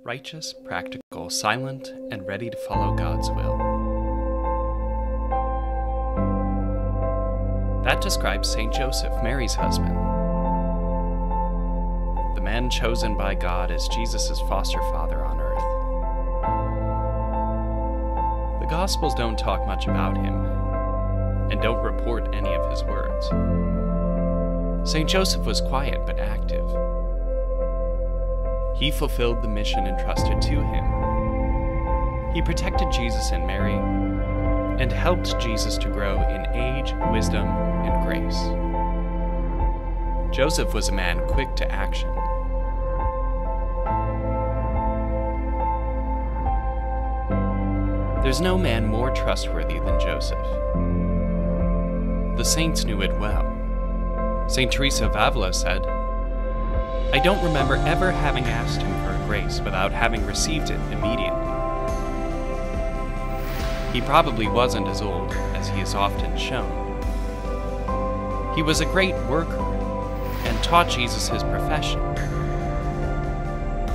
Righteous, practical, silent, and ready to follow God's will. That describes St. Joseph, Mary's husband, the man chosen by God as Jesus' foster father on earth. The Gospels don't talk much about him and don't report any of his words. St. Joseph was quiet but active. He fulfilled the mission entrusted to him. He protected Jesus and Mary and helped Jesus to grow in age, wisdom, and grace. Joseph was a man quick to action. There's no man more trustworthy than Joseph. The saints knew it well. St. Teresa of Avila said, "I don't remember ever having asked him for a grace without having received it immediately." He probably wasn't as old as he is often shown. He was a great worker and taught Jesus his profession.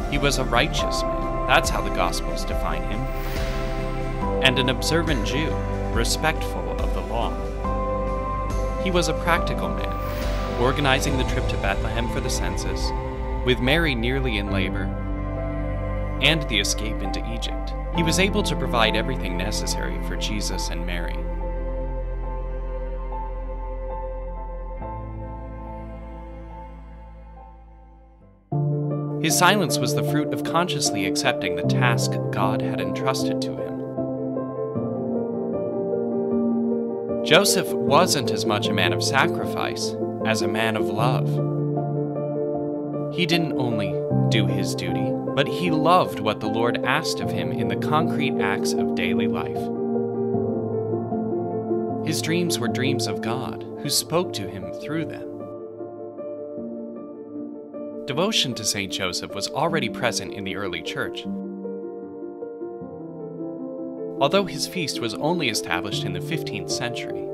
He was a righteous man, that's how the Gospels define him, and an observant Jew, respectful of the law. He was a practical man, organizing the trip to Bethlehem for the census, with Mary nearly in labor, and the escape into Egypt. He was able to provide everything necessary for Jesus and Mary. His silence was the fruit of consciously accepting the task God had entrusted to him. Joseph wasn't as much a man of sacrifice as a man of love. He didn't only do his duty, but he loved what the Lord asked of him in the concrete acts of daily life. His dreams were dreams of God, who spoke to him through them. Devotion to St. Joseph was already present in the early church, although his feast was only established in the 15th century.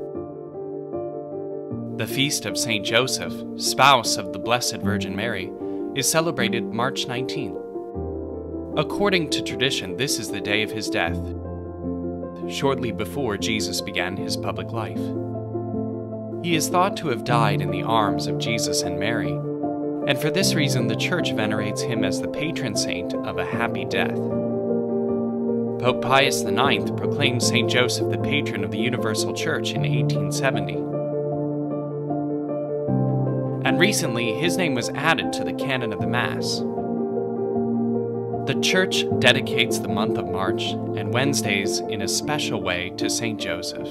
The feast of St. Joseph, spouse of the Blessed Virgin Mary, is celebrated March 19. According to tradition, this is the day of his death, shortly before Jesus began his public life. He is thought to have died in the arms of Jesus and Mary, and for this reason the Church venerates him as the patron saint of a happy death. Pope Pius IX proclaimed St. Joseph the patron of the Universal Church in 1870. And recently, his name was added to the canon of the Mass. The Church dedicates the month of March and Wednesdays in a special way to St. Joseph.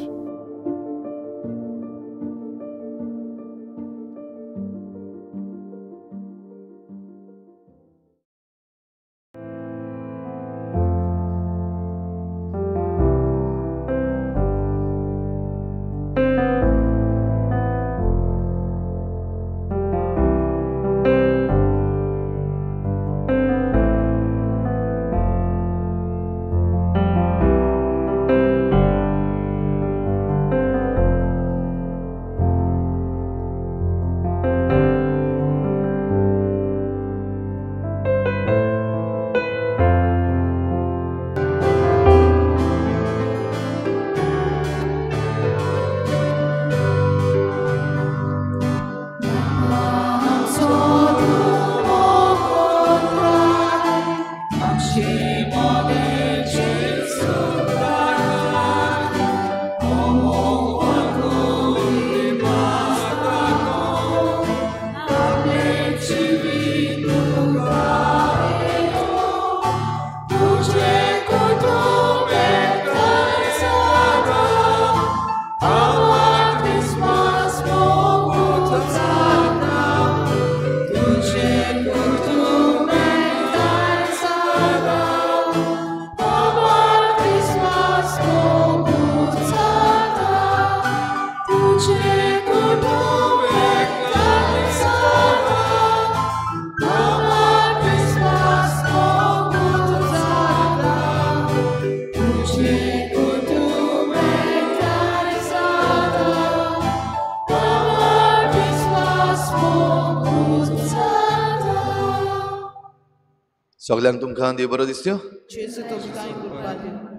सगल्यांक तुमकां देव बरो दिसत्यो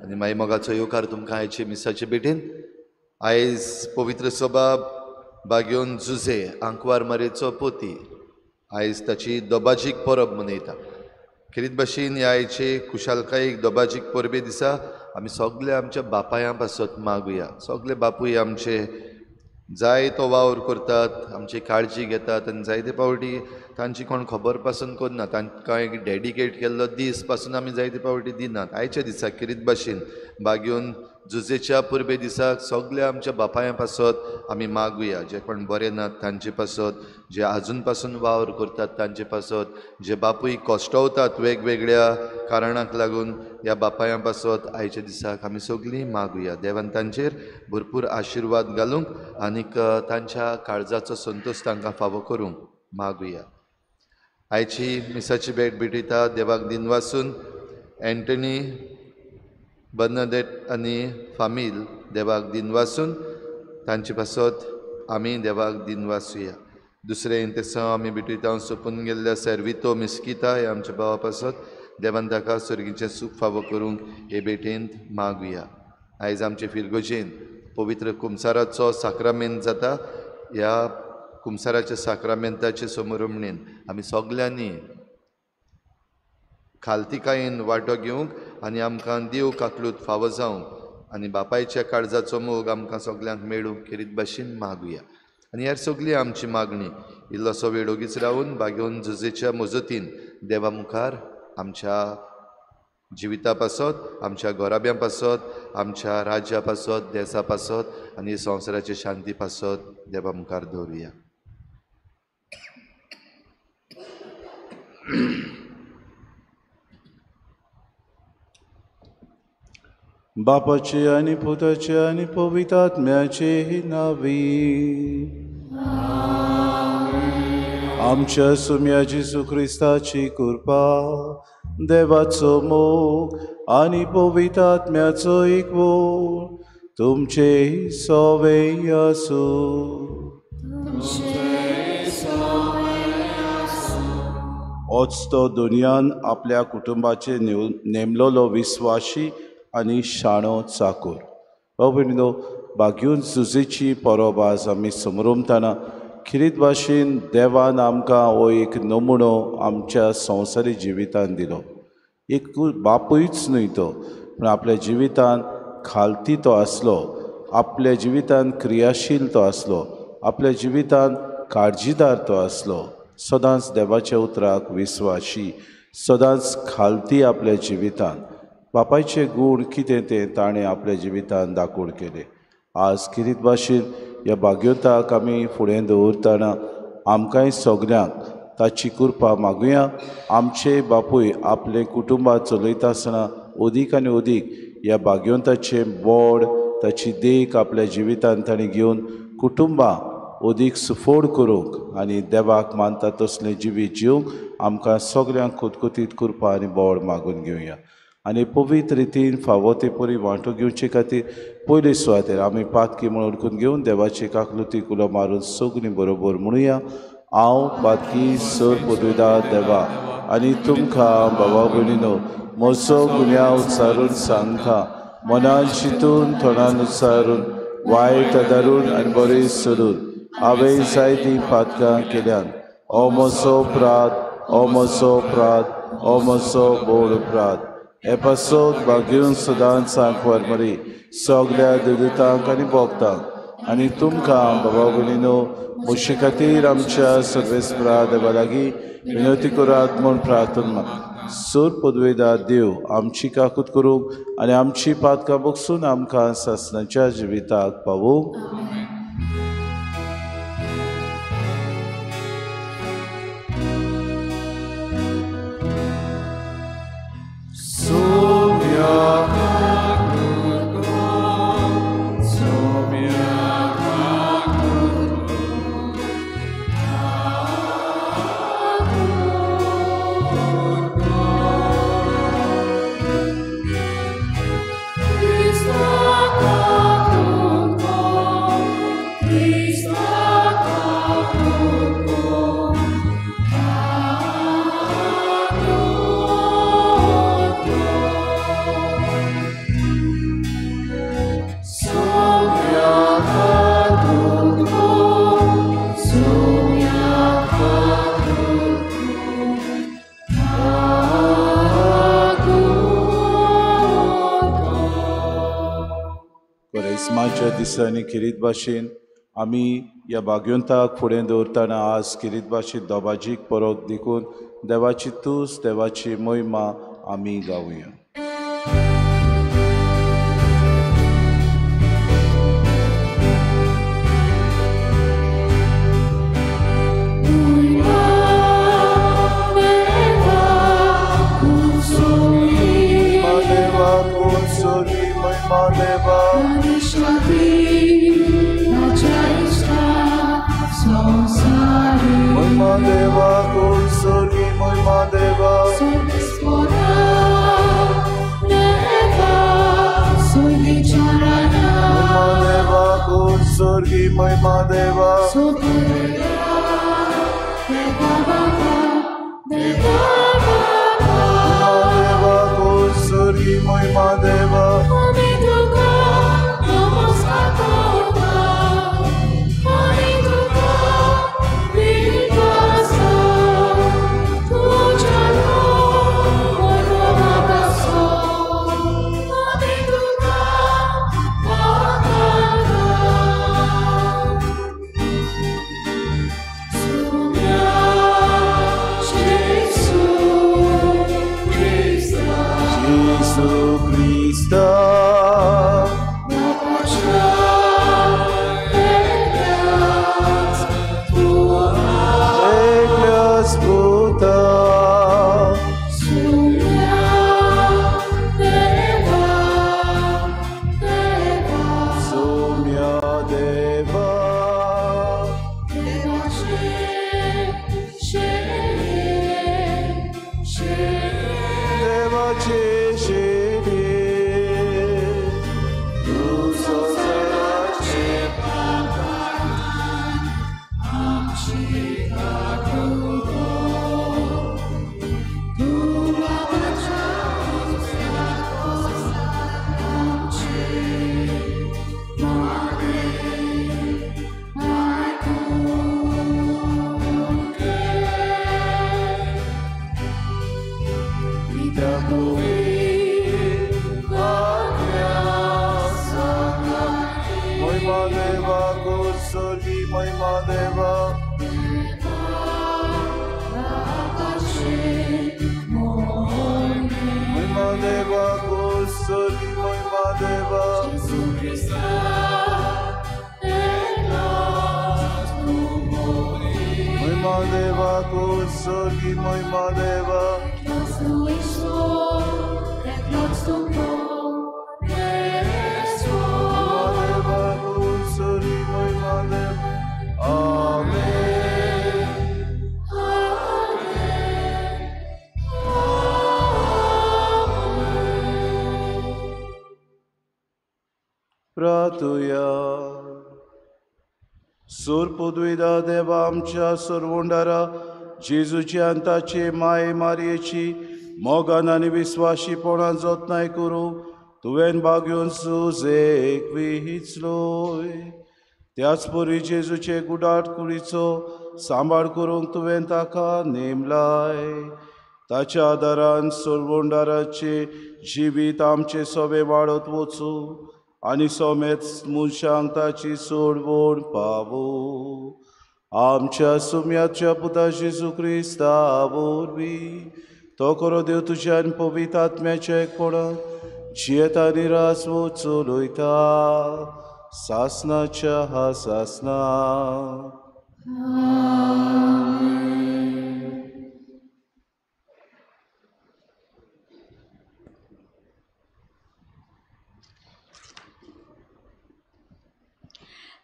आनी मागीर मोगाचो येवकार तुमकां आयचे मिसाचे भेटेन. आयज पवित्र सभा बाग्योन जुझे आंकवार मारेचो पोती आयज ताची दोबाजीक परब मनयता. खेरीत भाशेन ह्या आयचे खुशालकायेक दोबाजीक परबे दिसा आमी सगळे आमच्या बापायां पासत मागुया. सगळे बापूय आमचे जायतो वावर करतात, आमची काळजी घेतात आनी जायते पावटी तांची कोण खबर पासून करना. तांकां एक डेडिकेट केल्लो दीस पासून आमी जायते पावटी दिनात. आयच्या दिसा खेरीत भाशेन बागेवन जुजेच्या परबे दिसाक सगळ्या आमच्या बापायां पासत आमी मागुया. जे कोण बरे नात तांचे पासत, जे आजून पासून वावर करतात तांचे पासत, जे बापूय कश्टवतात वेगवेगळ्या कारणाक लागून ह्या बापायां पासत आयच्या दिसाक आमी सगळीं मागुया. देवान तांचेर भरपूर आशिर्वाद घालूंक आनीक तांच्या काळजाचो संतोश तांकां फावो करूंक मागुया. आयची मिसाची भेट भेटयता देवाक दिनवासून एंटनी बर्नादेट आनी फामील देवाक दिनवासून तांचे पासत आमी देवाक दिनवासुया. दुसरें इंतेसांव आमी भेटयता सोंपून गेल्ल्या सर्वितो मिस्किता हे आमच्या भावा पासत देवान ताका सर्गीचें सूख फावो करूंक हे भेटेंत मागुया. आयज आमचे फिरगोजेन पवित्र कुमसाराचो साक्रामेंत जाता. ह्या कुमसाराच्या साक्रामेंताचे समोरमणेन आमी सगल्यांनी खालतिकायेन वांटो घेवंक आनी आमकां देव काकलूत फावो जावंक आनी बापायच्या काळजाचो मोग आमकां सगल्यांक मेळूंक खेरीत भाशेन मागुया. आनी ह्या सगळी आमची मागणी इल्लोसो वेळ ओगीच रावन बागेवन जुजेच्या मजतीन देवा मुखार आमच्या जिविता पासत, आमच्या घराब्यां पासत, आमच्या राज्या पासत, देसा पासत आनी संवसाराचे शांती पासत देवा मुखार दवरुया. बापाचे आनी पुताचे आनी पवित्र आत्म्याचे नांवी आमच्या सुम्या जेजू क्रिस्ताची कृपा, देवाचो मोग आनी पवित्र आत्म्याचो एकवो तुमचे सवे आसूं. होच तो दुनियान आपल्या कुटुंबाचे नेमलोलो विस्वाशी आनी शाणो चाकूर. भाव भयणीनो, बागेवन जुजेची परब आज आमी समरमतना खेरीत भाशेन देवान आमकां हो एक नमुनो आमच्या संवसारी जिवितान दिलो. एक बापूयच न्हय तो, पूण आपल्या जिवितान खालती तो आसलो, आपल्या जिवितान क्रियाशील तो आसलो, आपल्या जिवितान काळजीदार तो आसलो. सदांच देवाच्या उतराक विस्वाशी, सदांच खालती आपल्या जिवितान. बापायचे गूण कितें तें ताणें आपल्या जिवितान दाखोवन केलें. आज खेरीत भाशेन ह्या भाग्योताक आमी फुडें दवरतना आमकांय सगल्यांक ताची कृपा मागुया. आमचे बापूय आपले कुटुंबा चलयता आसतना अदीक आनी अदीक ह्या भाग्योताचें बोड, ताची देख आपल्या जिवितान ताणें घेवन कुटुंबां अदीक सुफोड करूंक आनी देवाक मानता तसलें जिवीत जिवंक आमकां सगल्यांक कुतकुतीत कृपा आनी बोड मागून घेवया. आनी पवित्र रितीन फावो ते परी वांटो घेवचे खातीर पयले सुवातेर आमी पातकी म्हूण ओळखून घेवन देवाची काकलुती कुलो मारून सगळीं बरोबर म्हणुया. हांव पातकी सर पदवीदार देवा आनी तुमकां बाबा भयणीनो म्हजो गुन्यांव उच्चारून सांगता, मनान चिंतून थोणान उच्चारून वायट आदारून आनी बरें सोडून हांवें जायतीं पातकां केल्यान. हो म्हजो अपराध, हो म्हजो अपराध, हो म्हजो बोड अपराध. हे पासत बागेवन सदांच सांकवार मरी सगल्या दुदितांक आनी भोगतांक आनी तुमकां बाबा भयणीनो म्हजे खातीर आमच्या सर्वेस्परा देवा लागीं विनवती करात म्हूण प्रार्थना. सोर पदवेदार देव आमची काकूत करूंक आनी आमची पातकां बगसून आमकां सासणाच्या जिविताक पावूंक. Christa, दिसांनी खेरीत भाशेन आमी ह्या भाग्यवंताक फुडें दवरतना आज खेरीत भाशेन दोबाजीक परब देखून देवाची तूस देवाची महिमा आमी गावया. सूर पुदविदा देवा आमच्या सरवंडारा जेजूची आनी ताचे माये मारयेची मोगान आनी विस्वाशीपणान जतनाय करूं तुवें बागयोन सुजेक विचलोय त्याच परी जेजूचे गुडाट कुडीचो सांबाळ करूंक तुवें ताका नेमलाय ताच्या आदारान सरवंडाराचे जिवीत आमचे सोबे वाडत वचूं आनी सोमेत मनशांक ताची सोडवण पावो आमच्या सुम्याच्या पुता जेजू क्रिस्ता वरवीं तो करो देव तुज्या आनी पवित्र आत्म्याच्या एकपणान जियेता आनी राजवट चलयता सासनाच्या हा सासना.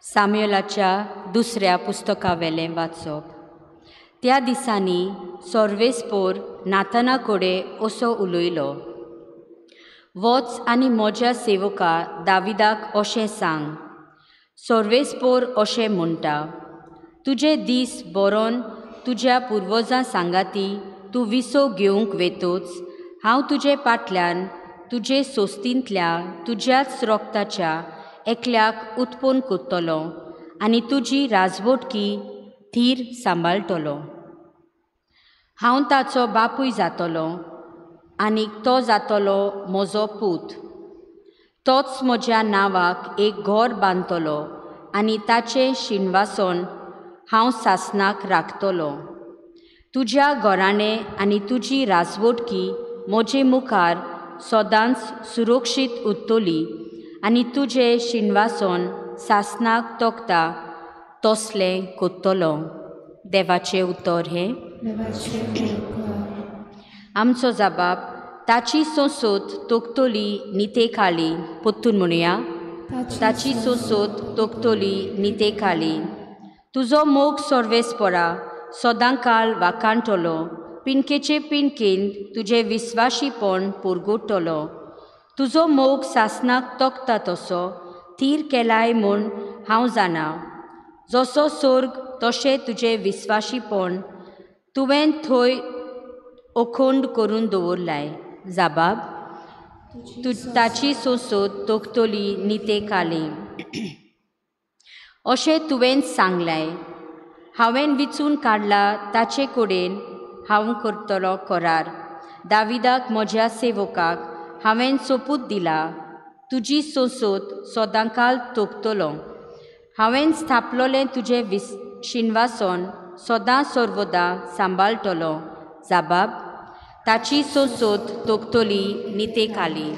साम्युएलाच्या दुसऱ्या पुस्तकावेलें वाचप. त्या दिसांनी सोर्वेस्पोर नाताना कडेन असो उलयलो, वच आनी म्हज्या सेवका दाविदाक अशें सांग, सोर्वेस्पोर अशें म्हणटा, तुजे दीस बरोवन तुज्या पुर्वजां सांगाती तूं विसो घेवंक वेतोच हांव तुजे फाटल्यान तुजे सोस्तींतल्या तुज्याच रोगताच्या एकल्याक उत्पन्न करतलो आनी तुजी राजवटकी थीर सांबाळटलो. हांव ताचो बापूय जातलो आनी तो जातलो म्हजो पूत. तोच म्हज्या नांवाक एक घर बांदतलो आनी ताचें शिनवासन हांव सासनाक राखतलो. तुज्या घराणें आनी तुजी राजवटकी म्हजे मुखार सदांच सुरक्षीत उरतली आनी तुजें शिनवासन सासनाक तोखता तसलें कोत्तलो. देवाचें उतर हें. आमचो जबाब ताची सोंसोत तोखतली नितेखाली. पोत्तून म्हणुया, ताची सोंसोत तोखतली नितेखाली. तुजो मोग सर्वेस्परा सदांकाल वाखाणटलो, पिनकेचे पिनकेन तुजें विस्वाशीपण पुरगुटलो. तुजो मोग सासनाक तोखता तसो थीर केलाय म्हूण हांव जाणा. जसो सोर्ग तशें तुजें विस्वाशीपण तुवें थंय अखंड करून दवरलाय. जाबाब ताची सोंसोत तोखतली नितेखाली. अशें तुवें सांगलाय, हांवें विचून काडला ताचे कडेन हांव करतलो करार. दाविदाक म्हज्या सेवकाक हांवें सोपूत दिला, तुजी सोंसोत सदांकाल तोखतलो. हांवें स्थापलोलें तुजें शिनवासन सदां सर्वदा सांबाळटलो. जाबाब ताची सोंसोत तोखतली नितेखाली.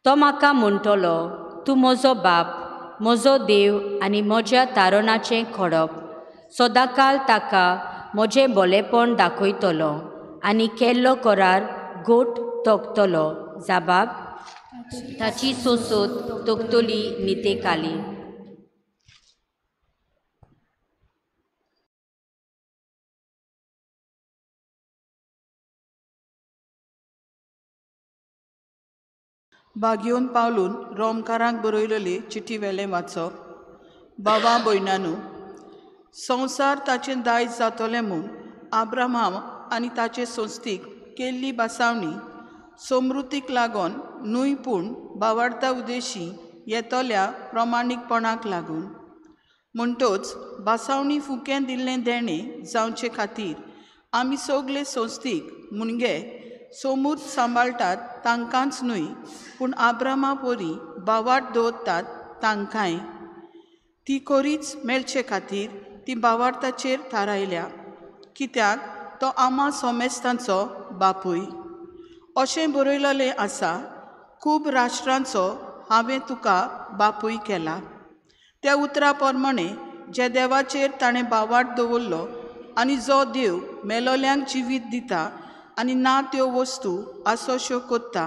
तो म्हाका म्हणटलो, तूं म्हजो बाप, म्हजो देव आनी म्हज्या तारणाचें खडप. सदांकाल ताका म्हजें बोलेपण दाखयतलो आनी केल्लो करार गोट तोखतलो. जाबाब ताची सोंसोत तोखतली नितेखाली. बागयोन पावलून रोमकारांक बरयलेली चिटी वेलें वाचप. बाबा भयणानू, संवसार ताचें दायज जातलें म्हूण आब्राहाम आनी ताचे संस्थीक केल्ली बासावणी समृद्धीक लागून न्हय पूण बावाडता उदेशी येतल्या प्रमाणीकपणाक लागून. म्हणटोच बासावणी फुकें दिल्लें देणें जावचे खातीर आमी सगले संस्थीक मुणगे सोमूत सांबाळटात तांकांच न्हय पूण आब्रामा पोरी बावाट दवरतात तांकांय. ती खोरीच मेळचे खातीर ती बावार्ताचेर थारायल्या, कित्याक तो आमा सोमेस्तांचो बापूय. अशें बरयलेलें आसा, खूब राष्ट्रांचो हांवें तुका बापूय केला. त्या उतरा प्रमाणे ज्या देवाचेर ताणें बावाट दवरलो आनी जो देव मेलोल्यांक जिवीत दिता आनी ना त्यो वस्तू आसोश्यो कोत्ता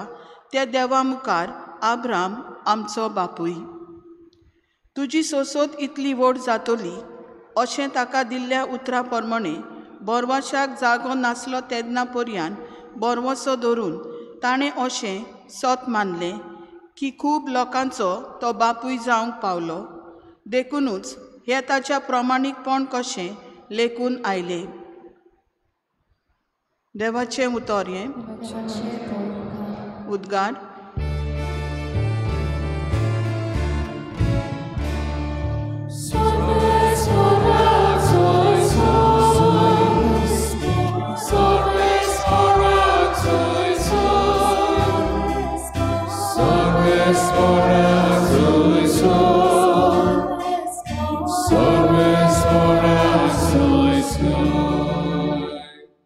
त्या देवा मुखार आब्राम आमचो बापूय. तुजी सोंसोत इतली व्हड जातली अशें ताका दिल्ल्या उतरा प्रमाणे बोरवाशाक जागो नासलो तेन्ना पर्यान बोरवसो धरून ताणें अशें सत मानलें की खूब लोकांचो तो बापूय जावंक पावलो. देखुनूच हें ताच्या प्रमाणीकपण कशें लेखून आयलें. देवाचें उतर हें. उद्गार.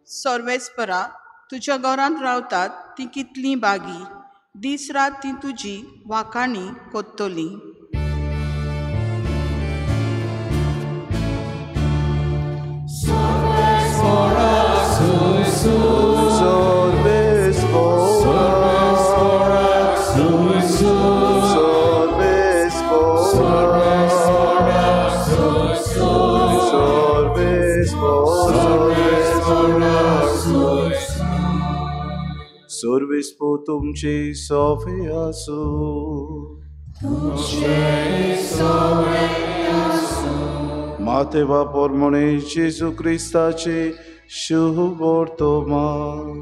सर्वेस्परा, तुज्या घरांत रावतात ती कितलीं बागी, दीस रात ती तुजी वाखाणी कोत्तली. सर्वेस्पो तुमचे सोफे आसू. मातेवा परमणे जेजू क्रिस्ताचे शुभ वर्तमान.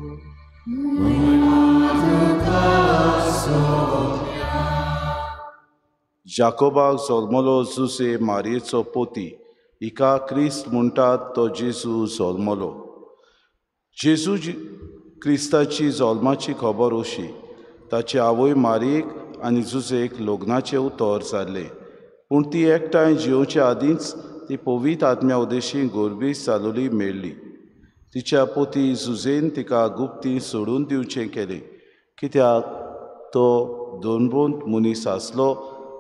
जाकोबाक जल्मलो जुसे मारयेचो पोती, हिका क्रिस्त म्हणटात तो जेजू जल्मलो. जेजू क्रिस्ताची जल्माची खबर अशी, ताची आवय मारयेक आनी जुजेक लग्नाचें उतर जाल्लें. पूण ती एकठांय जियोवच्या आदींच ती पवित्र आत्म्या उदेशी गोरबी चालुली मेळ्ळी. तिच्या पोती जुजेन तिका गुप्ती सोडून दिवचें केलें, कित्याक तो दोनबोंत मनीस आसलो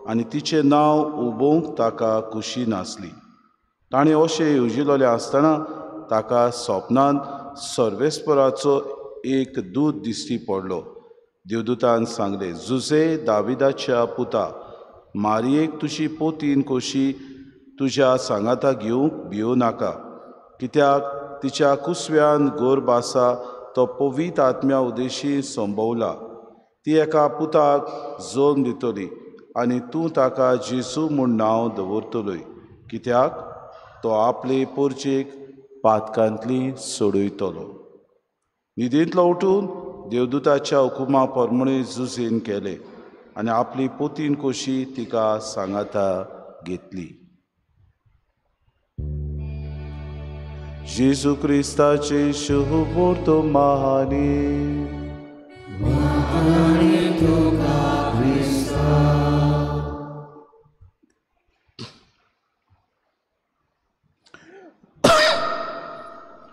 आनी तिचें नांव उबोवंक ताका खुशी नासली. ताणें अशें येवजिलेलें आसतना ताका सपनान सर्वेस्पराचो एक दूत दिश्टी पडलो. देवदूतान सांगलें, जुजे दाविदाच्या पुता, मारयेक तुजी पोतीन कशी तुज्या सांगाता घेवंक भियो नाका, कित्याक तिच्या कुसव्यान गर्भ आसा तो पवित्र आत्म्या उदेशी संभवला. ती एका पुताक जल्म दितली आनी तूं ताका जेजू म्हूण नांव दवरतलोय, कित्याक तो आपले पोरचेक पातकांतली सोडयतलो. न्हिदेंतलो उठून देवदूताच्या हुकुमा प्रमाणे जुजेन केलें आनी आपली पोतीन कशी तिका सांगाता घेतली. जेजू क्रिस्ताचे शुभवर्तमानी.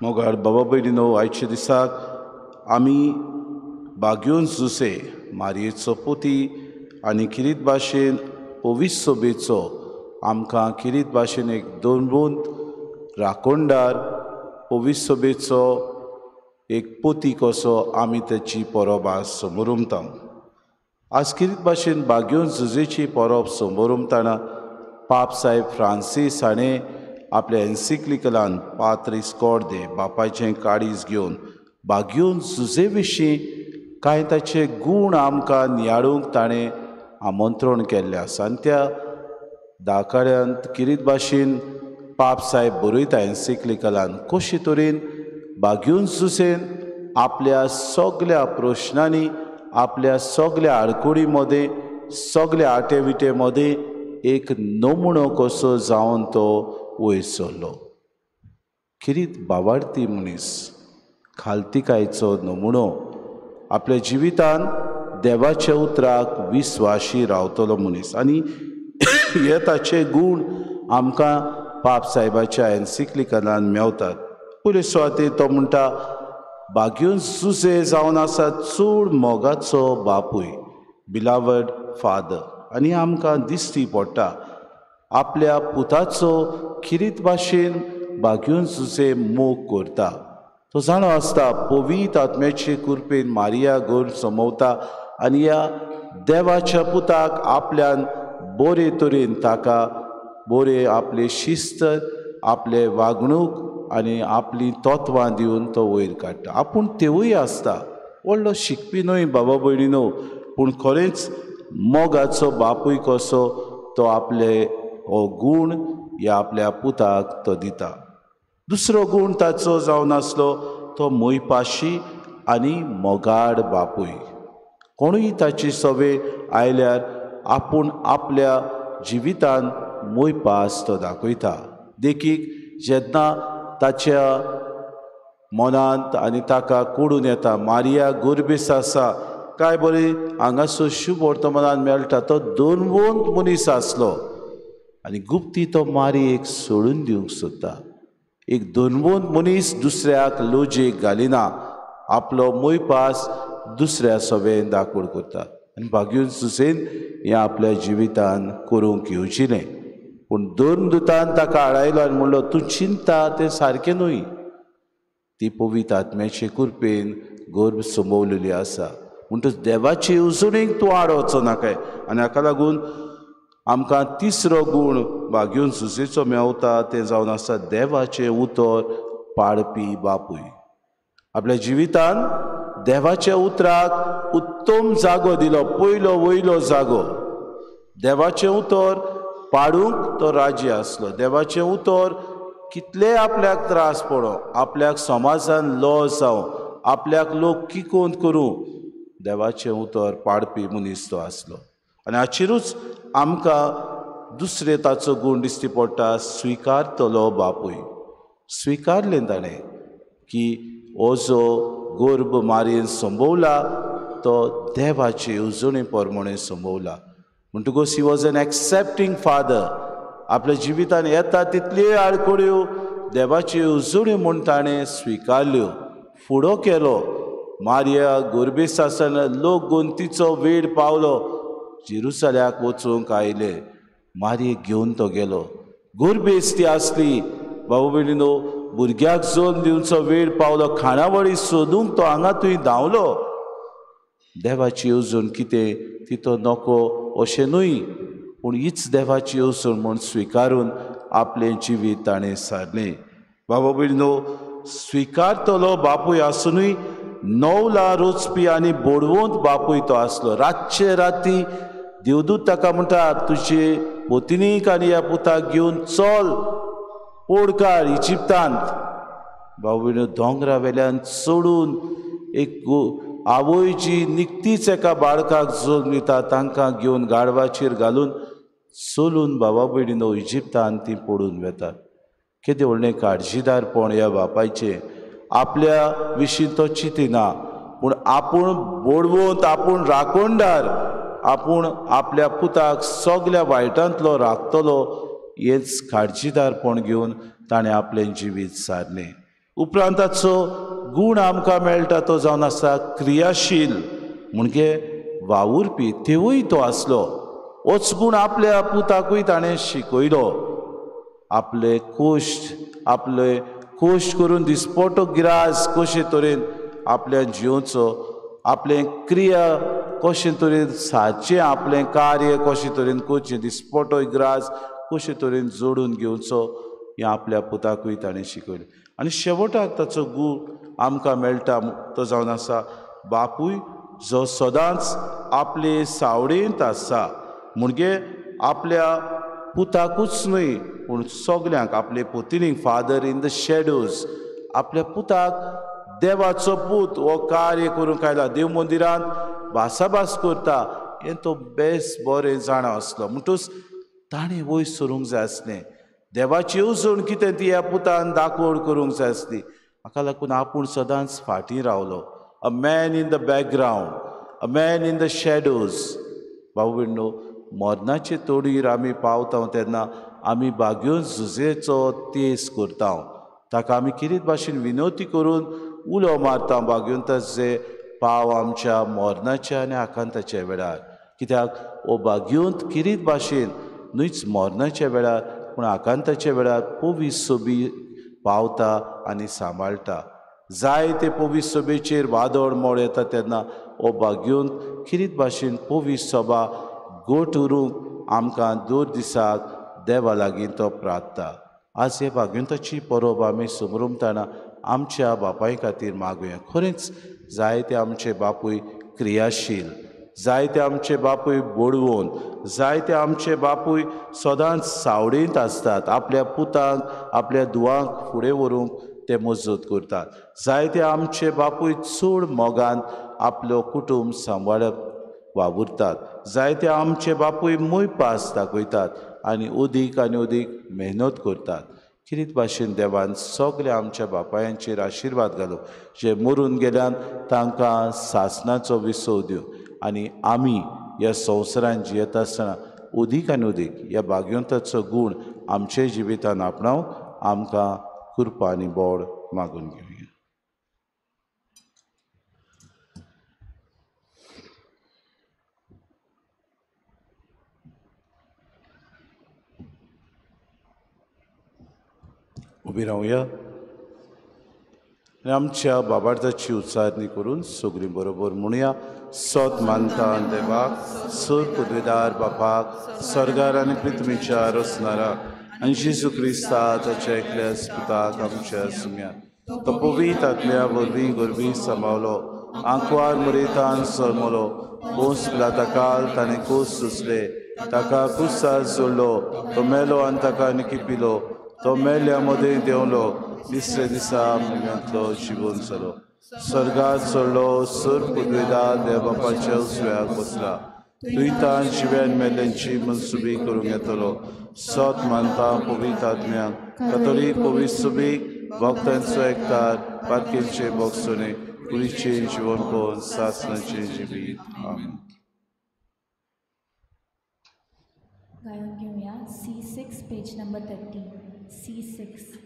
मोगाळ बाबा भयणीनो, आयच्या दिसाक आमी बाग्योन जुसे मारयेचो पोती आनी किरीत भाशेन पवित्र सोबेचो आमकां किरीत भाशेन एक दोनबोंत राखणदार पवित्र सोबेचो एक पोती कसो आमी तेची परब आज समोरमता. आज किरीत भाशेन बाग्योन जुजेची परब समोरमतना पाप साहेब फ्रांसीस हाणें आपल्या एन्सिक्लिकलान पात्रीस कोर्दे बापायचें काळीज घेवन बाग्योन जुजे विशीं कांय ताचे गूण आमकां नियाळूंक ताणें आमंत्रण केल्लें आसा. आनी त्या दाकाड्यांत किरीत भाशेन पाप साहेब बरयता एन्सिक्लिकलान कशे तरेन बाग्योन जुजेन आपल्या सगल्या प्रश्नांनी, आपल्या सगल्या आडकुडी मदें, सगल्या आटे विटे मदें एक नमुणो कसो जावन तो वयर सरलो. किरीत बावाडती मनीस, खालतिकायचो नमुणो, आपल्या जिवितान देवाच्या उतराक विस्वाशी रावतलो मनीस. आनी हे ताचे गूण आमकां पाप साहेबाच्या एन्सिक्लिकलान मेवतात. पयले सुवातेर तो म्हणटा, बाग्योन जुजे जावन आसा चड मोगाचो बापूय, बिलावड फादर. आनी आमकां दिश्टी पडटा आपल्या पुताचो किरीत भाशेन बाग्योन जुजे मोग करता. तो जाणो आसता पवित्र आत्म्याचे कृपेन मारिया गर्भ समवता आनी ह्या देवाच्या पुताक आपल्यान बरे तरेन ताका बरे आपले शिस्त, आपले वागणूक आनी आपली तत्वां दिवन तो वयर काडटा. आपूण तेवूय आसता व्हडलो शिकपी न्हय बाबा भयणी न्हू, पूण खरेंच मोगाचो बापूय कसो तो आपले हो गूण ह्या आपल्या पुताक तो दिता. दुसरो गूण ताचो जावन आसलो तो मोयपाशी आनी मोगाड बापूय. कोणूय ताची सवे आयल्यार आपूण आपल्या जिवितान मोयपास तो दाखयता. देखीक जेन्ना ताच्या मनांत आनी ताका कोडून येता मारिया गोरबेस आसा काय बरें हांगासर शुभ वर्तमानान मेळटा, तो दोनवंत मनीस आसलो आनी गुप्ती तो मारयेक सोडून दिवंक सोदता. एक दोनवंत मनीस दुसऱ्याक लोजेक घालिना, आपलो मोयपास दुसऱ्या सवेन दाखोड करता. आनी बाग्योन जुजेन हें आपल्या जिवितान करूंक येवजिलें, पूण दोन दुतान ताका आडायलो आनी म्हणलो, तूं चिंता तें सारकें न्हय, ती पवित्र आत्म्याचे कृपेन गर्भ समवलेली आसा, म्हणटच देवाचे येवजणेक तूं आड वचो नाकाय. आनी हाका लागून आमकां तिसरो गूण बाग्योन जुजेचो मेवता तें जावन आसा देवाचें उतर पाळपी बापूय. आपल्या जिवितान देवाच्या उतराक उत्तम जागो दिलो, पयलो वयलो जागो. देवाचें उतर पाडूंक तो राजी आसलो. देवाचें उतर कितलें आपल्याक त्रास पडो, आपल्याक समाजान लॉस जावं, आपल्याक लोक किकोंत करूं, देवाचें उतर पाडपी मनीस तो आसलो. आनी हाचेरूच आमकां दुसरे ताचो गूण दिश्टी पडटा, स्विकारतलो बापूय. स्विकारलें ताणें की हो जो गर्भ मारयेन संभवला तो देवाचे येवजणे प्रमाणे संभवला. म्हणटकूच he was an accepting father. आपल्या जिवितान येता तितल्यो आडखळ्यो देवाची येवजण्यो म्हूण ताणें स्विकारल्यो, फुडो केलो. मारिया गोरबेस्त आसतना लोक गोंतीचो वेळ पावलो, जेरुसल्याक वचूंक आयले, मारयेक घेवन तो गेलो. गोरबेस्त ती आसली बाबू भयणीनो, भुरग्याक जल्म दिवचो वेळ पावलो, खाणावळी सोदूंक तो हांगा थंय धांवलो. देवाची येवजण कितें ती तो नको अशें न्हय, पूण हीच देवाची येवजण म्हूण स्विकारून आपलें जिवीत ताणें सारलें. बाबा भयणीनो, स्विकारतलो बापूय आसुनूय नवला रोचपी आनी बोडवंत बापूय तो आसलो. रातचे राती देवदूत ताका म्हणटा, तुजे पोतिनीक आनी ह्या पुताक घेवन चल पोडकार इजिप्तांत. बाबा भयणीनो, दोंगरा वेल्यान चडून एक आवय जी निकतीच एका बाळकाक जल्म दिता तांकां घेवन गाडवाचेर घालून चलून बाबा भयणीनो इजिप्तान ती पडून वेतात. केदें व्हडलें काळजीदारपण ह्या बापायचें. आपल्या विशीं तो चिंतिना, पूण आपूण बोडवंत, आपूण राखणदार, आपूण आपल्या पुताक सगल्या वायटांतलो राखतलो हेंच काळजीदारपण घेवन ताणें आपलें जिवीत सारलें. उपरांत ताचो गूण आमकां मेळटा तो जावन आसा क्रियाशील, म्हणजे वावुरपी तेवूय तो आसलो. होच गूण आपल्या पुताकूय ताणें शिकयलो. आपले कोश्ट, आपले कोश्ट करून दिसपटो गिरास कशे तरेन आपल्या जिवचो, आपलें क्रिया कशे तरेन सादचें, आपलें कार्य कशे तरेन करचें, दिसपटो ग्रास कशे तरेन जोडून घेवचो हें आपल्या पुताकूय ताणें शिकयलें. आनी शेवटाक ताचो गूण आमकां मेळटा तो जावन आसा बापूय जो सदांच आपले सावळेंत आसा, म्हणजे आपल्या पुताकूच न्हय पूण सगल्यांक, आपले पुतिनीक, फादर इन the shadows, आपल्या पुताक देवाचो पूत हो कार्य करूंक आयला, देव मंदिरांत भासाभास करता हें तो बेस बरें जाणा आसलो. म्हणटूच ताणें वयर सरूंक जाय आसलें, देवाची येवजण कितें ती ह्या पुतान दाखोवण करूंक जाय आसली. हाका लागून आपूण सदांच फाटीं रावलो. A man in the background, a man in the shadows. भाऊ भयणीनो, मरणाचे तोडीर आमी पावता तेन्ना आमी बागयोन जुजेचो तेज करता, ताका आमी किरीत भाशेन विनवती करून उलो मारता, बागयोन जे पाव आमच्या मरणाच्या आनी आकांताच्या वेळार. कित्याक हो बागयोंत किरीत भाशेन न्हयच मरणाच्या वेळार पूण आकांताच्या वेळार पवीस सोबी पावता आनी सांबाळटा. जाय ते पवीस सोबेचेर वादळ मोड येता तेन्ना हो बागयोन किरीत भाशेन पवीस सोबा गोट उरूंक आमकां दर दिसाक देवा लागीं तो प्रार्थता. आज हे बागवंताची परब आमी समरमतना आमच्या बापाय खातीर मागुया. खरेंच जायते आमचे बापूय क्रियाशील, जायते आमचे बापूय बोडवून, जायते आमचे बापूय सदांच सावळेंत आसतात, आपल्या पुतांक आपल्या धुवांक फुडें व्हरूंक ते मजत करतात. जायते आमचे बापूय चड मोगान आपलो कुटुंब सांबाळप वावुरतात. जायते आमचे बापूय मोयपास दाखयतात आनी अदीक आनी अदीक मेहनत करतात. किरीत भाशेन देवान सगल्या आमच्या बापायांचेर आशिर्वाद घालो, जे मरून गेल्यान तांकां सासणाचो विसव दिवं आनी आमी ह्या संवसारान जियेता आसतना अदीक आनी अदीक ह्या भाग्यवंताचो गूण आमच्या जिवितान आपणावंक आमकां कृपा आनी बोड मागून घेवया. उबी रावया आनी आमच्या बाबार्थाची उच्चारणी करून सगळीं बरोबर म्हणुया. सत मानता देवाक, सर पदवेदार बापाक, सर्गार आनी पृथ्वीच्या रचणाराक आनी जेजू क्रिस्ता ताच्या एकल्या पुताक आमच्या सुम्या, तो पवित्र आत्म्या वरवीं गोरवीं सांबावलो, आंकवार मुरेतान सरमलो, पोस पिलाता ताणें कोस सुचले, ताका कुसार जोडलो, तो मेलो आनी ताका निकिपिलो, तो मेल्ल्या मदें देंवलो, तिसऱ्या दिसा म्हयन्यांतलो जिवन जालो, स्वर्गात चडलो, सर पदवेदार देव बापाच्या उजव्याक बसला, थंय जिव्यान मेल्ल्यांची मनसुबी करूंक येतलो. सत मानता पवित्र आत्म्याक, कथोलीक पवित्र सुबीक, भक्तांचो एकतार, पातकेंचे भोगसणे, कुडीचें जिवनपण सासणाचें जिवीत. आमेन. गायन घेवया C6 page number 30. C6.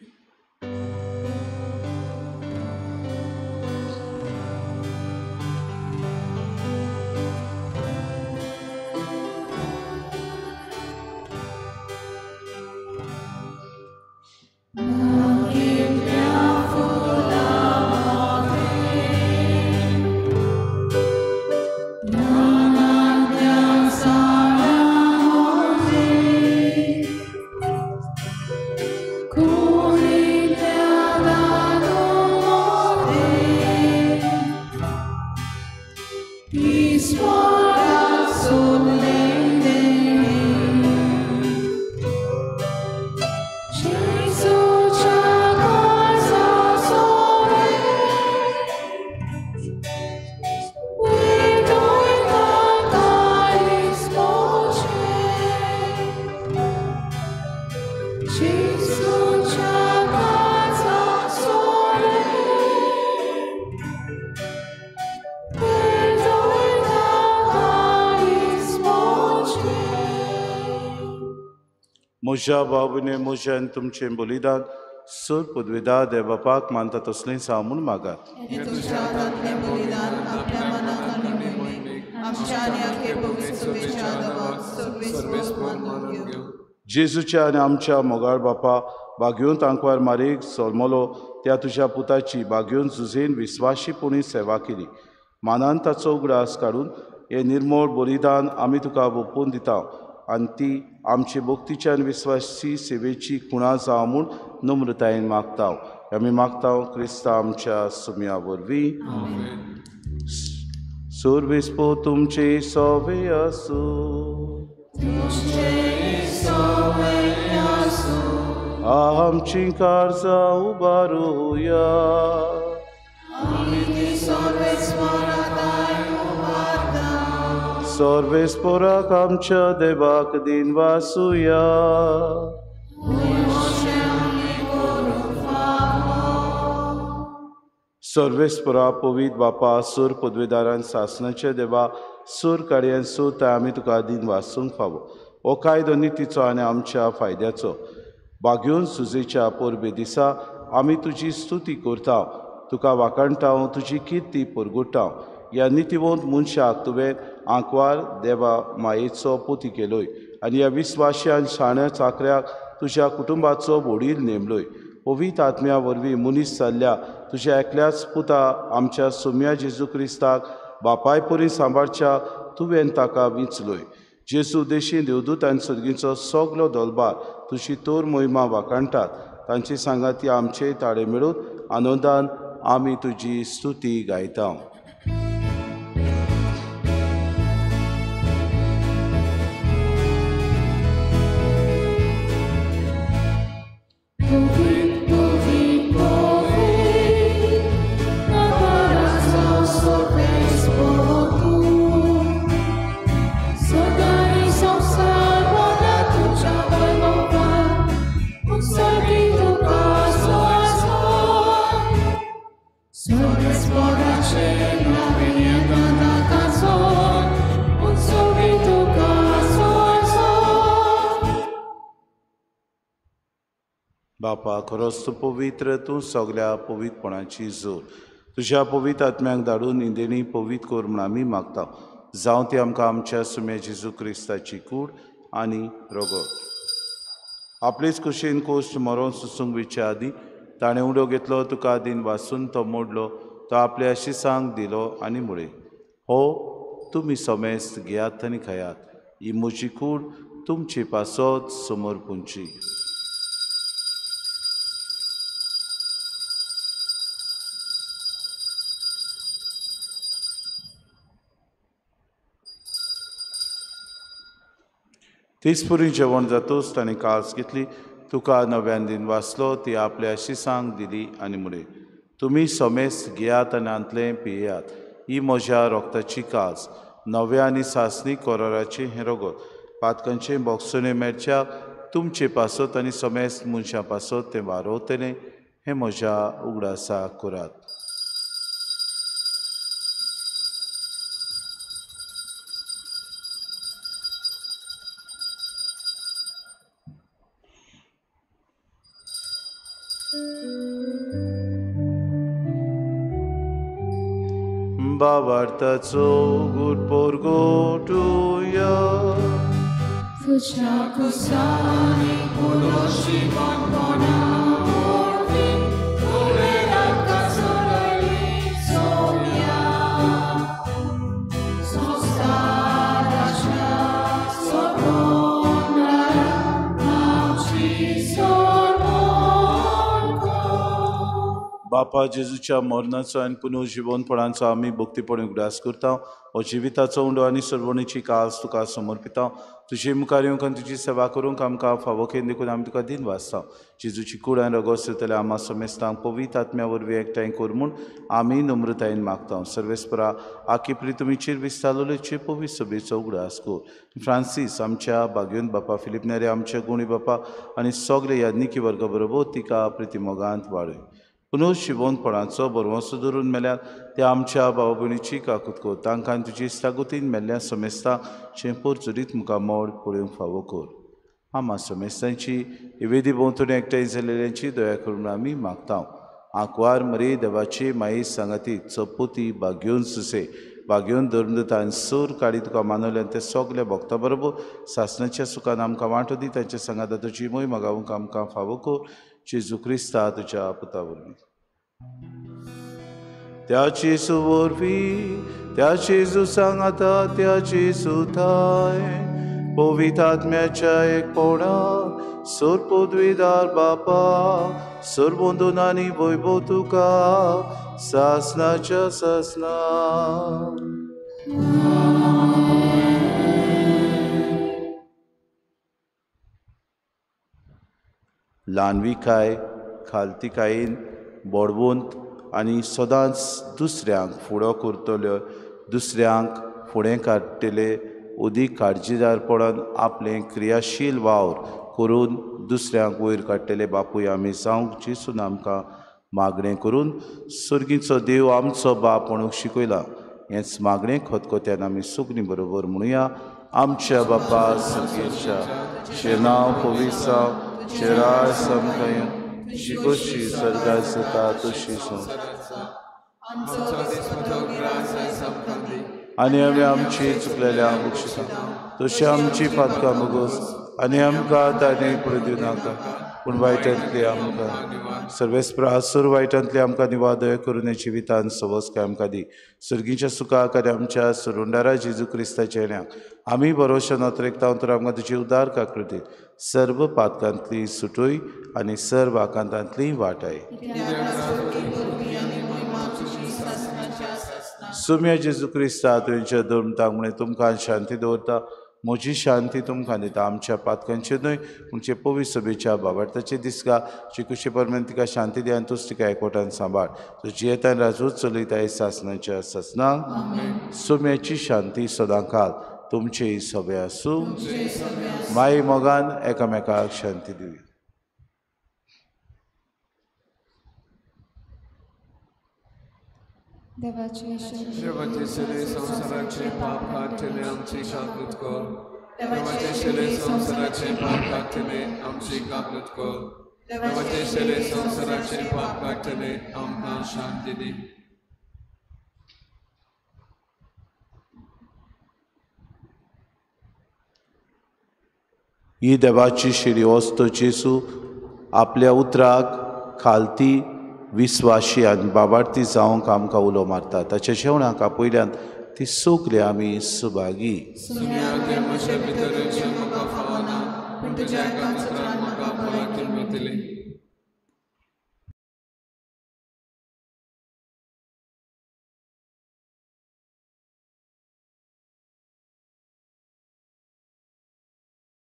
म्हज्या बाबूने म्हज्यान तुमचें बलिदान सुर पदवेदा देव बापाक मानता तसलें जावं म्हूण मागात. जेजूच्या आनी आमच्या मोगाळ बापा बागयोन तांकवार मारीक जल्मलो त्या तुज्या पुताची बागयोन जुझेन विस्वाशीपणी सेवा केली. मानान ताचो उगडास काडून हें निर्मळ बलिदान आमी तुका ओंपून दिता आनी ती आमची भक्तीच्या आनी विस्वासी सेवेची खुणा जावं म्हूण नम्रतायेन मागता. आमी मागता क्रिस्ता आमच्या सुम्या वरवीं. सुरविस्पो तुमचे सोवे आसूं. आमची काळजां उबारुया. सर्वेस्पोराक आमच्या देवाक दिन वासुया. सर्वेस्पोरा पवित बापा सूर पदवेदारान सासणाच्या देवा सूर कार्यान सूर आमी तुका दिन वासूंक फावो. हो कायदो नितीचो आनी आमच्या फायद्याचो. बागयोन सुजेच्या परबे दिसा आमी तुजी स्तुती करता, तुका वाखाणटा, तुजी किर्ती परगुट्टा. ह्या नितीवंत मनशाक तुवें आंकवार देवा मायेचो पोती केलोय आनी ह्या विस्वाशी आनी शाण्या चाकऱ्याक तुज्या कुटुंबाचो वडील नेमलोय. पवित्र आत्म्या वरवीं मनीस जाल्ल्या तुज्या एकल्याच पुता आमच्या सोम्या जेजू क्रिस्ताक बापाय परी सांबाळच्या तुवें ताका विंचलोय. जेजू देशी देवदूत आनी सर्गीचो सगलो दलबार तुजी तोर मोहिमा वाखाणटात. तांची सांगाती आमचे ताळे मेळून आनंदान आमी तुजी स्तुती गायता. बापा खरोच तूं पवित्र, तूं सगल्या पवित्रपणाची जोड. तुज्या पवित्र आत्म्याक धाडून इंदेणी पवित्र कर म्हूण आमी मागता. जावं ती आमकां आमच्या सुम्या जेजू क्रिस्ताची कूड आनी रगत. आपलेच कुशीन कोश्ट मरोन सुसूंक विच्या आदीं ताणें उडो घेतलो, तुका दिन वासून तो मोडलो, तो आपल्या शिसांक दिलो आनी म्हळें, हो तुमी समेस्त घेयात आनी खायात, ही म्हजी कूड तुमचे पासत समर्पूंची. तीच पुरी जेवण जातूच ताणें कास घेतली, तुका नव्यान दिन वाचलो, ती आपल्या शिसांक दिली आनी म्हळें, तुमी समेस्त घेयात आनी हांतलें पियेयात, ही म्हज्या रोगताची कास, नव्या आनी सासणी कोराराचें हें रगत, पातकांचें बोगसणें मेळच्याक तुमचे पासत आनी समेस्त मनशां पासत तें वारोवतलें, हें म्हज्या उगडासा करात. बाबार्थाचो गुटपोरगोटुया तुज्या कुसांनी पुरोशी कोणपणा वरवीं तुवें आमकां सोडयली सोम्या संवसाराच्या सोडोवणारा आमची सोडवण कर. बापा जेजूच्या मरणाचो आनी पुनर्जिवनपणाचो आमी भक्तीपणी उगडास करता. हो जिविताचो उंडो आनी सर्वणीची कास तुका समर्पिता. तुजे मुखार येवंक आनी तुजी सेवा करूंक आमकां फावो केली देखून आमी तुका दिन वाचता. जेजूची कूड आनी रगत दितले आमा समेस्तांक पवित्र आत्म्या वरवीं एकठांय कर म्हूण आमी नम्रतायेन मागता. सर्वेस्परा आकिप्री तुमी चिर विस्तारलेचे पवित्र सभेचो उगडास कर. फ्रांसीस आमच्या बागयोन बापा, फिलीप नेरे आमच्या गुणी बापा आनी सगळे याज्ञिकी वर्गा बरोबर तिका प्रितीमोगांत वाडय. पुनर्जिवनपणाचो भरवंसो धरून मेल्यार त्या आमच्या भाव भयणीची काकूत कर. तांकां तुजी इश्टागतीन मेल्ल्या समेस्तां चेंपोर चरीत मुखार मोड पळोवंक फावो कर. आमा समेस्तांची वेदी भोंवतणी एकठांय जाल्ल्यांची दया करून आमी मागता. आंकवार मरे देवाची माई सांगाती चपोती बागयोन सुसे बागयोन धर्मदूतान सूर काडी तुका मानवले आनी ते सगळे भक्ता बरोबर सासणाच्या सुखान आमकां वांटो दी. तांच्या सांगाता तुजी मोय मागावंक आमकां फावो कर. जेजू क्रिस्ता तुज्या पुता वरवीं. त्या जेजू वरवीं, त्या जेजू सांगाता, त्या जेजू थाय पवित्र आत्म्याच्या एकपणान सर्वपदवीदार बापा सर्वंदून आनी वैभव तुका सासणाच्या सासणा. ल्हानविकाय खालतिकायेन बोडवंत आनी सदांच दुसऱ्यांक फुडो करतल्यो, दुसऱ्यांक फुडें काडटले, अदीक काळजीदारपणान आपलें क्रियाशील वावर करून दुसऱ्यांक वयर काडटले बापूय आमी जावंक जेजून आमकां मागणें करून सर्गीचो देव आमचो बाप म्हणूंक शिकयला. हेंच मागणें खतखत्यान आमी सुगणी बरोबर म्हणुया. आमच्या बापा सर्गेच्या, तुजें नांव पवित्र जावं, तुजें राज आमकां येवं, तुजी खोशी स्वर्गांत जाता तशी आनी आमी आमची चुकलेल्या बक्षिसां तशी आमची पातकां भोगोस आनी आमकां ताणें पडूं दिवनाका, पूण वायटांतली आमकां सर्वेस्परा वायटांतली आमकां निवादय करून जिवितान सवस आमकां दी. सर्गीच्या सुखाक आनी आमच्या सुरुंडारा जेजू क्रिस्ताच्या येण्याक आमी भरोशा नोतरेकता तर आमकां तुजी उदार काकृती सर्व पातकांतली सुटूय आनी सर्व आकांतांतली वाटाय. सुम्या जेजू क्रिस्ता तुमच्या धर्मतांक म्हणे तुमकां शांती दवरता, म्हजी शांती तुमकां दिता. आमच्या पातकांचे न्हय पूण पवित्र सभेच्या बाबार्थाचे दिसका चिकुशे परमेन तिका शांती दी आनी तूच तिका एकवटान सांबाळ. तूं जियेतान राजूच चलयताय सासणाच्या सासणाक. सुम्याची शांती सदांकाल तुमचेय सभे आसूं. माई मोगान एकामेकाक शांती दिवया. देवाचे शिले संवसाराचे पाप काडटले आमची काकूत कर. देवाचे शिले संवसाराचे पाप काडटले आमची काकूत कर. देवाचे शिले संवसाराचे पाप काडटले आमकां शांती दी. ही देवाची शिरी वस्तू जेजू आपल्या उतराक खालती विस्वाशी आनी बाबार्थी जावंक आमकां उलो मारता. ताच्या जेवणाक आपयल्यान ती सगळी आमी सुभागी.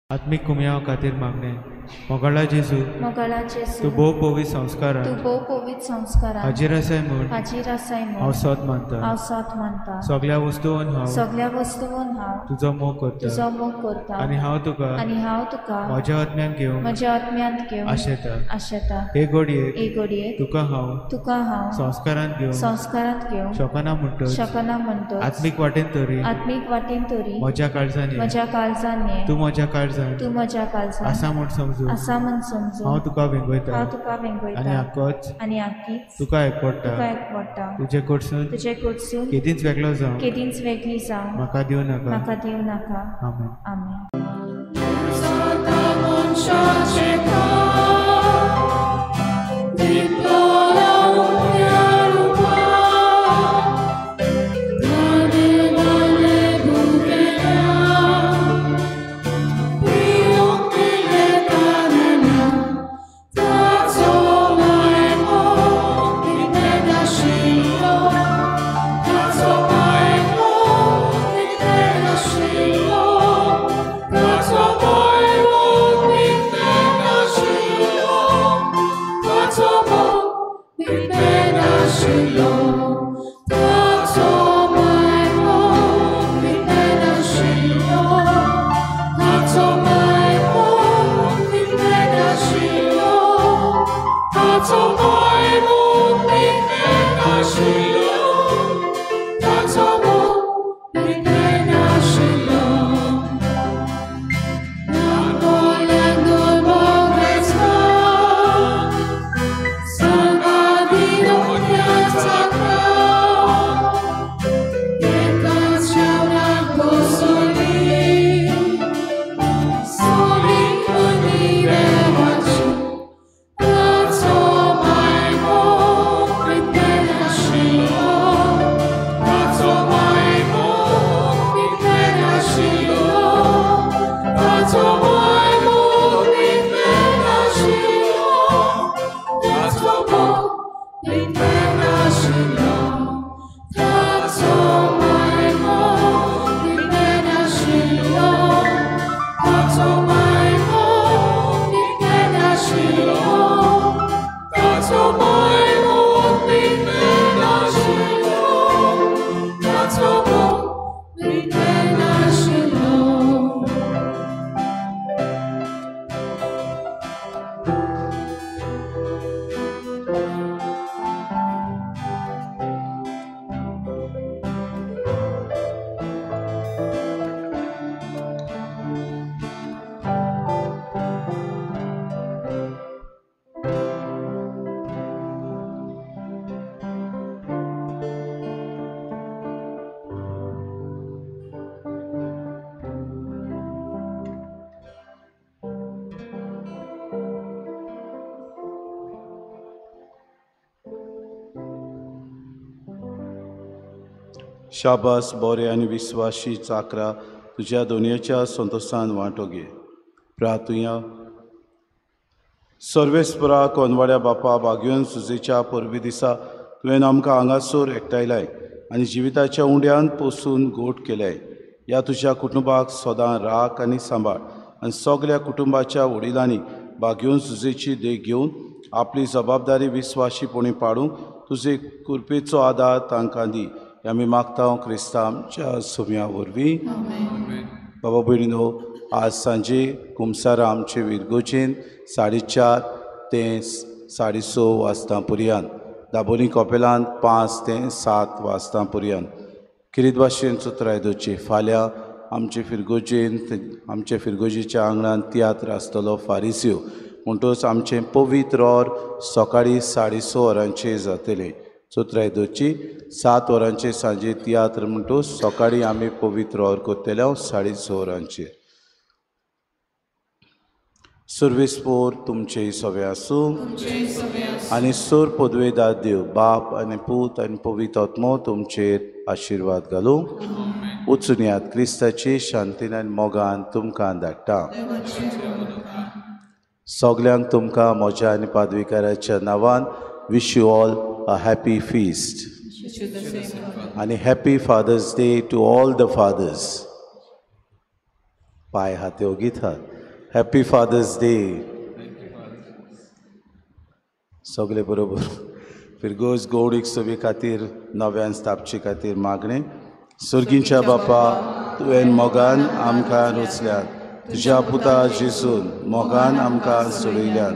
आत्मीक कुमयाव खातीर मागणें. मोगाळा जेजू, तूं भोव पवित्र संस्कारान हाजीर आसाय म्हूण हांव सत मानता. सगळ्या वस्तून हांव तुजो मोग करता आनी हांव तुका म्हज्या आत्म्यांत घेवंक आशेता. हे घडयेक तुका हांव संस्कारांत घेवंक शकना म्हणटच आत्मीक वाटेन तरी म्हज्या काळजान ये, तूं म्हज्या काळजान आसा म्हूण समजून समजून आसा म्हण समजून हांव तुका वेंगयता हांव तुका वेंगयता आनी आकच आनी आकीच तुका एकवडटा तुका एकवडटा. तुजे कडसून तुजे कडसून केदींच वेगळो जावं केदींच वेगळी जावं म्हाका दिवं नाका. म्हाका दिवं नाका. आमेन. आमेन. शाबास बोरे आनी विस्वाशी चाकरा तुज्या दोनयेच्या संतोशान वांटो घे. प्रार्थुया. सर्वेस्परा कोनवाड्या बापा बागयोन सुजेच्या परबी दिसा तुवें आमकां हांगासर एकठांयलाय आनी जिविताच्या उंड्यान पोसून गोट केल्याय. ह्या तुज्या कुटुंबाक सदां राख आनी सांबाळ आनी सगल्या कुटुंबाच्या वडिलांनी बागयोन सुजेची देख घेवन आपली जबाबदारी विस्वाशीपणी पाडूंक तुजे कृपेचो आदार तांकां दी. आमी मागता क्रिस्तांवच्या सुम्या वरवीं. बाबा भयणीनो, आज सांजे कुमसारा आमचे विरगोजेन 4:30 ते 6:30 वाजता पर्यंत, दाबोली कॉपेलान 5 ते 7 वाजता पर्यंत किरीत भाशेन चुत्राय दवरची. फाल्यां आमचे फिरगोजेन आमचे फिरगोजेच्या आंगणान तियात्र आसतलो फारिस्यो, म्हणटच आमचें पवित्र or सकाळीं 6:30 वरांचेर जातलें. चुत्राय दवरची. 7 वरांचेर सांजे तियात्र म्हणटच सकाळीं आमी पवित्र or करतले 6:30 वरांचेर. सर्वेस पोर तुमचें सगळें आसूं आनी सोर पदवेदार देव बाप आनी पूत आनी पवित्र आत्मो तुमचेर आशिर्वाद घालूं. वचून यात क्रिस्ताची शांतीन आनी मोगान तुमकां धाडटा. सगल्यांक तुमकां म्हज्या आनी पादविकाराच्या नांवान wish you all a happy feast आनी happy Father's Day to all the fathers. पांय हाते ओगीत हात. Happy Father's Day. सगळे बरोबर फिरगोज गौडीक सवी खातीर नव्यान स्थापचे खातीर मागणें. सर्गींच्या बापा, तुवें मोगान आमकां रुचल्यात, तुज्या पुता जेजून मोगान आमकां सोडयल्यात,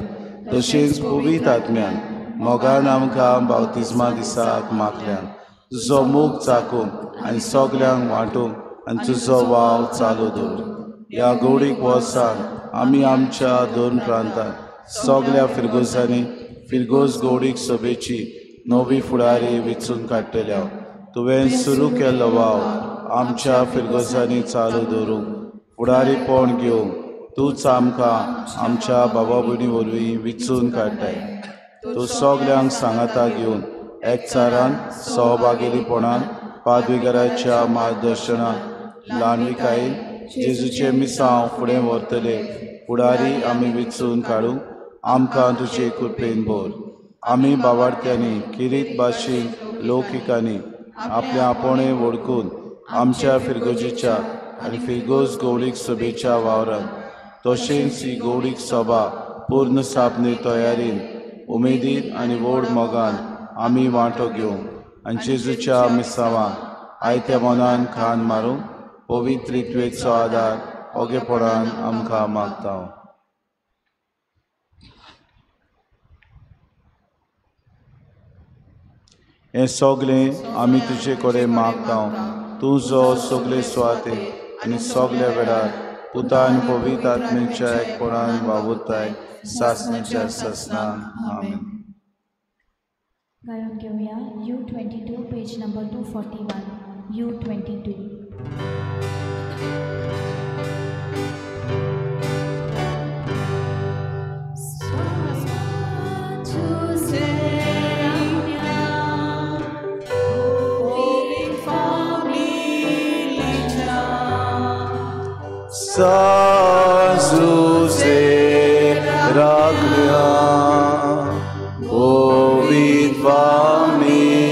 तशेंच पवित्र आत्म्यान मोगान आमकां बावतिज्मा दिसाक मागल्यान. तुजो मोग चाकूंक आनी सगल्यांक वांटूंक आनी तुजो वाव चालू दवरूंक ह्या गौडीक वर्सान आमी आमच्या दोन प्रांतांत सगल्या फिरगोजांनी फिरगोज गौडीक सभेची नवी फुडारी विचून काडटल्या. तुवें सुरू केल्लो वाव आमच्या फिरगोजांनी चालू दवरूंक फुडारीपण घेवंक तूंच आमकां आमच्या बाबा भयणी वरवीं विचून काडटाय. तूं सगल्यांक सांगाता घेवन एकचारान सहभागीपणान पादविगाराच्या मार्गदर्शनान ल्हानविकायेन जेजूचें मिसांव फुडें व्हरतले फुडारी आमी विचून काडूंक आमकां तुजे कृपेन भर. आमी बावार्थ्यांनी किरीत भाशेन लौकिकांनी आपल्या आपोणे वळखून आमच्या फिरगोजेच्या आनी फिरगोज गौडीक सभेच्या वावरान तशेंच ही गौडीक सभा पूर्ण स्थापने तयारीन उमेदीन आनी व्हड मोगान आमी वांटो घेवंक आनी जेजूच्या मिसावांक आयत्या मनान खान मारूंक पवित्र त्वेचो आदार ओगेपणान आमकां मागता. हें सगळें आमी तुजे कडेन मागता, तूं जो सगळे सुवाते आनी सगल्या वेळार पुता आनी पवित्र आत्म्याच्या एकपणान वावुरताय सासण्याच्या सासनान. आमेन. गायन घेवया U22 page number 241. U22. Sazuze Raglia Ovid Familia.